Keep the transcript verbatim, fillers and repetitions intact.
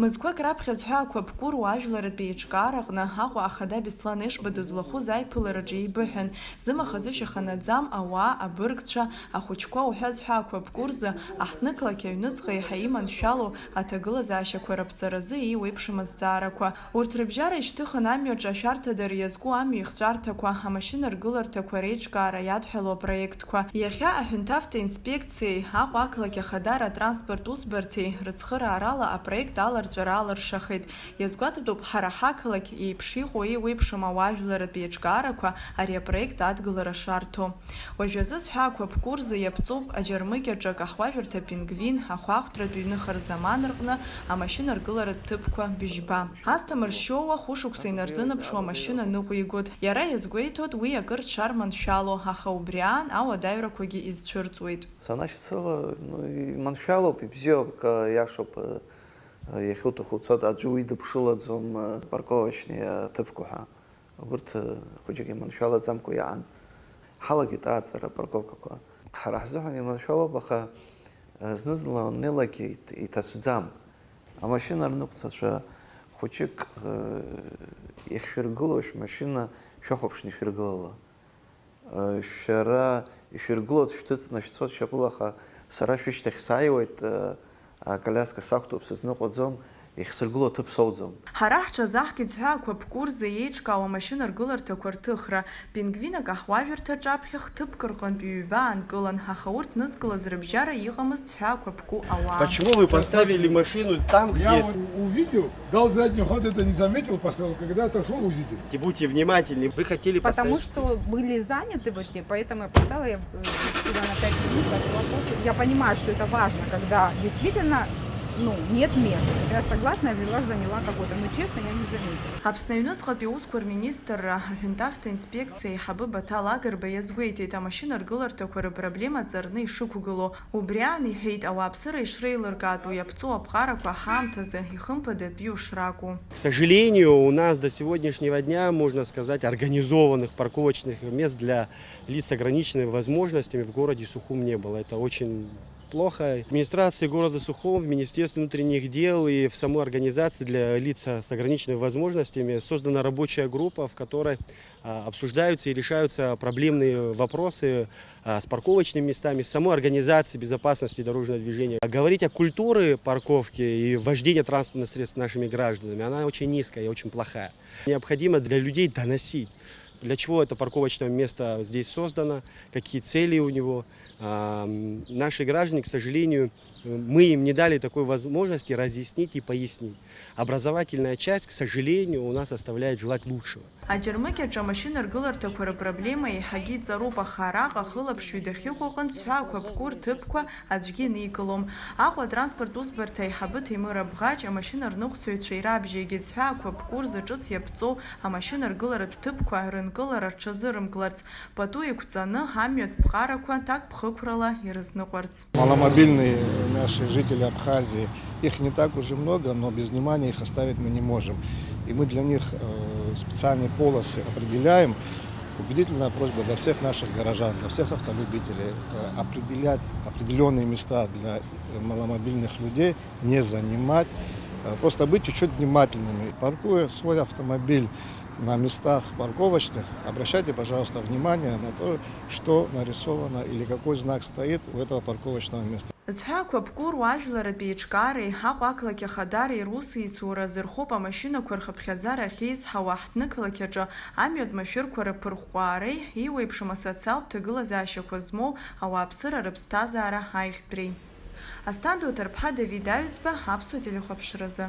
Мызқәак раԥхьа зҳәаақәа Бкәыруа ажәларратә еиҿкаараҟны Аҟәа ахада Беслан Ешба дызлахәыз аиԥылараҿы еибыҳәан, зымаха-зышьаха наӡам ауаа, абыргцәа, ахәыҷқәа уҳәа зҳәаақәа Бкәырзы аҳҭнықалақь аҩныҵҟа еиҳа иманшәалоу аҭагылазаашьақәа раԥҵаразы еиуеиԥшым азҵаарақәа. Урҭ рыбжьара ишьҭыхын амҩаҿы ашәарҭадара иазку амҩа ихҵәарҭақәа, амашьына ргыларҭақәа реиҿкаара иадҳәалоу апроект. Иахьа аҳәынҭавтоинспекциеи Аҟәа ақалақь ахадара атранспорт усбарҭеи рыцхыраарала апроект аларҵәара алыршахеит. Иазгәаҭатәуп, ҳара ҳақалақь еиԥш иҟоу еиуеиԥшым ауаажәларратә еиҿкаарақәа ари апроект адгылара шарҭо. Уажәазы зҳәаақәа Бкәырзы иаԥҵоуп аџьармыкьаҿы акаҳуажәырҭа Пингвин, ахәаахәҭратә ҩныха рзаман рҟны амашьына ргыларатә ҭыԥқәа быжьба. Асҭамыр Шьоуа хәышықәса инарзынаԥшуа амашьына ныҟәигоит. Иара иазгәеиҭоит, уи акыр дшарманшәало, аха убри аан ауадаҩрақәагьы изцәырҵуеит. Санашьцыла, ну, иманшәалоуп, ибзиоуп, ка-, иашоуп, э, э, иахьуҭаху уцоит, аӡәы уи дыԥшылаӡом, э, парковочный аҭыԥқәа ҳәа. Убырҭ, э, хәыҷык иманшәалаӡамкәа иаан. Ҳалагеит ааҵара апарковкақәа. Ҳара ҳзыҳәан иманшәалоуп, аха, э, зны-зынла уаннеилак ит-, иҭацәӡам. Амашьына рныҟәцацәа хәыҷык, э, иахьшәыргыло шәмашьына шәахәаԥшны ишәыргылала. Э, шәара ишәыргылоит, шәҭыҵны шәцоит шьапыла, аха сара шәышьҭахь сааиуеит, э, аколиаска сақәтәоуп, сызныҟәаӡом, иахьсыргыло аҭыԥ соуӡом. Ҳара ҳҽазаҳкит зҳәаақәа Бкәырзы еиҿкаау амашьына ргыларҭақәа рҭыхра. Пингвин акаҳуажәырҭаҿы аԥхьа хҭыԥк рҟынтә ҩба аанкылан, аха урҭ нызкылаз рыбжьара иҟамызт зҳәаақәа Бкәы ауаа. Почему вы поставили машину там, где... Я вот увидел, дал задний ход, это не заметил, поставил, когда отошёл, увидел. Будьте внимательны, вы хотели поставить... Потому что были заняты вот те, поэтому я поставила, я, э, сюда на пять минут отошла. Я понимаю, что это важно, когда действительно, ну, нет места. Я согласна, я взяла, заняла какой-то, но честно, я не заметила. Аԥсны аҩныҵҟатәи аусқәа рминистрра аҳәынҭавтоинспекциа аиҳабы Баҭал Агрба иазгәеиҭеит, амашьына ргыларҭақәа рыпроблема ҵарны ишықәгылоу. Убри аан иҳәеит, ауааԥсыра ишреилыркаатәу иаԥҵоу аԥҟарақәа ҳаамҭазы ихымԥадатәиу шракәу. К сожалению, у нас до сегодняшнего дня, можно сказать, организованных парковочных мест для лиц с ограниченными возможностями в городе Сухум не было. Это очень плохо. В администрации города Сухум, в Министерстве внутренних дел и в самой организации для лиц с ограниченными возможностями создана рабочая группа, в которой, а, обсуждаются и решаются проблемные вопросы, а, с парковочными местами, с самой организацией безопасности дорожного движения. А говорить о культуре парковки и вождения транспортных средств нашими гражданами, она очень низкая и очень плохая. Необходимо для людей доносить, для чего это парковочное место здесь создано, какие цели у него. А, м, наши граждане, к сожалению, мы им не дали такой возможности разъяснить и пояснить. Образовательная часть, к сожалению, у нас оставляет желать лучшего. Аџьармыкьаҿ амашьына ргыларҭақәа рыпроблема еиҳагьы иҵаруп, аха араҟа ахылаԥшҩы дахьыҟоу аҟынтә зҳәаақәа Бкәы рҭыԥқәа аӡәгьы иникылом. Аҟәа атранспорт усбарҭа аиҳабы Ҭемыр Абӷаџь амашьына рныҟәцаҩцәа ирабжьеигеит зҳәаақәа Бкәырзаҿыц иаԥҵоу амашьына ргыларатә ҭыԥқәа рынкылара рҽазырымкларц, пату еиқәҵаны амҩатә ԥҟарақәа ҭакԥхықәрала ирызныҟәарц. Маломобильные наши жители Абхазии, их не так уж и много, но без внимания их оставить мы не можем. И мы для них, э, специальные полосы определяем. Убедительная просьба для всех наших горожан, для всех автолюбителей, э, определять определённые места для, э, маломобильных людей, не занимать. Э, просто быть чуть-чуть внимательными. Паркуя свой автомобиль на местах парковочных, обращайте, пожалуйста, внимание на то, что нарисовано или какой знак стоит у этого парковочного места. Зҳәаақәа Бкәыруа ажәларратә еиҿкаареи Аҟәа ақалақь ахадареи русеицура азы рхоуп амашьынақәа рхыԥхьаӡара ахьеизҳауа аҳҭнықалақь аҿы амҩатә машәырқәа рыԥырҟәаареи еиуеиԥшым асоциалтә ҭагылазаашьақәа змоу ауааԥсыра рыԥсҭазаара аиӷьтәреи. Асҭанда Уҭарԥҳа, Давид Аҩӡба, Аԥсуа телехәаԥшразы.